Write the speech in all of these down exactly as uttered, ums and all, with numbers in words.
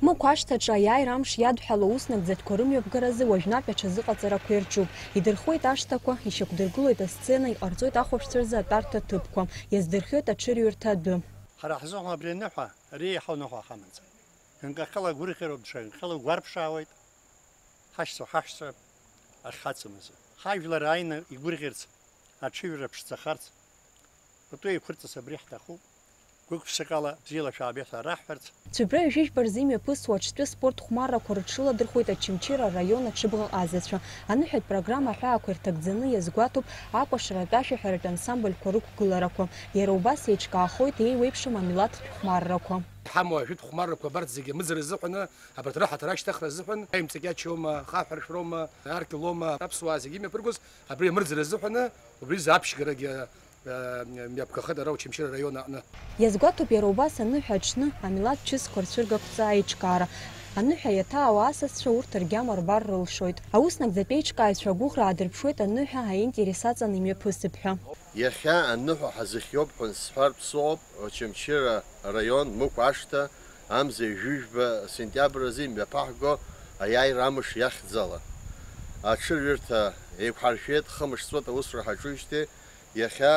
Мықә ашҭаҿы аиааира амш иадҳәало ауснагӡатәқәа рымҩаԥгаразы уажәнатә аҽазыҟаҵарақәа ирҿуп. Идырхуеит ашҭақәа, ишьақәдыргылоит асцена, иҟарҵоит ахәаԥшцәа рзы атәарҭа ҭыԥқәа. Иаздырхиоит аҽырҩырҭа адәы. Ҳара ҳзыҳәан абри аныҳәа реиҳау ныҳәа ҳамаӡам. Ганкахьала гәырӷьароуп, даҽа ганкахьала гәарԥшаауеит. Ҳашьцәа, ҳаҳәса ахьҳацым азы. Ҳажәлар ааины игәырӷьарц, аҽыҩра ԥшӡахарц, пату еиқәырҵарц абри ҳҭахуп. Гәык-ԥсыкала бзиала шәаабеит ҳәа раҳҳәарц. Цәыббра ҩажәи жәба рзы имҩаԥысуа аҽтәы спорт хәмаррақәа рыҽрыладырхәеит Очамчыра араион аҽыбӷаҟазацәа. Аныҳәатә программа аҳәаақәа ирҭагӡаны иазгәаҭоуп акәашаратә ашәаҳәаратә ансамбльқәа рықәгыларақәа. Иара убас еиҿкаахоит еиуеиԥшым амилаҭтә хәмаррақәа. Иҳамоу ажәытә хәмаррақәа абарҭ зегьы амыӡра азыҳәаны, абарҭ рыҳаҭыр ашьҭыхра азыҳәан, аимҵакьачоума, хаҳәыршәроума, аркьылома, аԥсуаа зегьы имҩаԥыргоз абри амырӡра азыҳәаны, убри рзы аԥшьгарагьы, э, мҩаԥгахеит ара Очамчыра араион аҟны. Иазгәаҭоуп иара убас аныҳәа аҽны амилаҭ чысқәа рцәыргақәҵа аиҿкаара. Аныҳәа иаҭаауа асасцәа урҭ ргьама рбар рылшоит. Ауснагӡатә еиҿкааҩцәа агәыӷра аадырԥшуеит аныҳәа аинтерес аҵаны имҩаԥысып ҳәа. Иахьа аныҳәа ҳазыхиоуп ҳәа сҳәартә сыҟоуп, Очамчыра араион, Мықә ашҭа, амза ҩажәи жәба сентиабр азы имҩаԥаҳго аиааира амш иахьӡала. Аҽырҩырҭа еиқәҳаршәеит, хымш ҵуеит аусура ҳаҿуижьҭеи, иахьа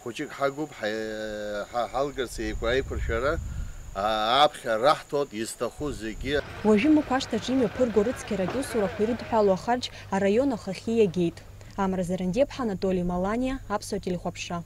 хәыҷык ҳагуп, ҳа-, ҳа-, ҳалгарц еиқәа-, еиқәыршәара, а-, аԥхьа раҳҭоит, изҭаху зегьы. Уажәы Мықә ашҭаҿы имҩаԥырго рыцқьаратә усурақәа ирыдҳәалоу ахарџь араион ахахьы иагеит. Амра Зарандиаԥҳа, Анатоли Маланиа, Аԥсуа телехәаԥшра.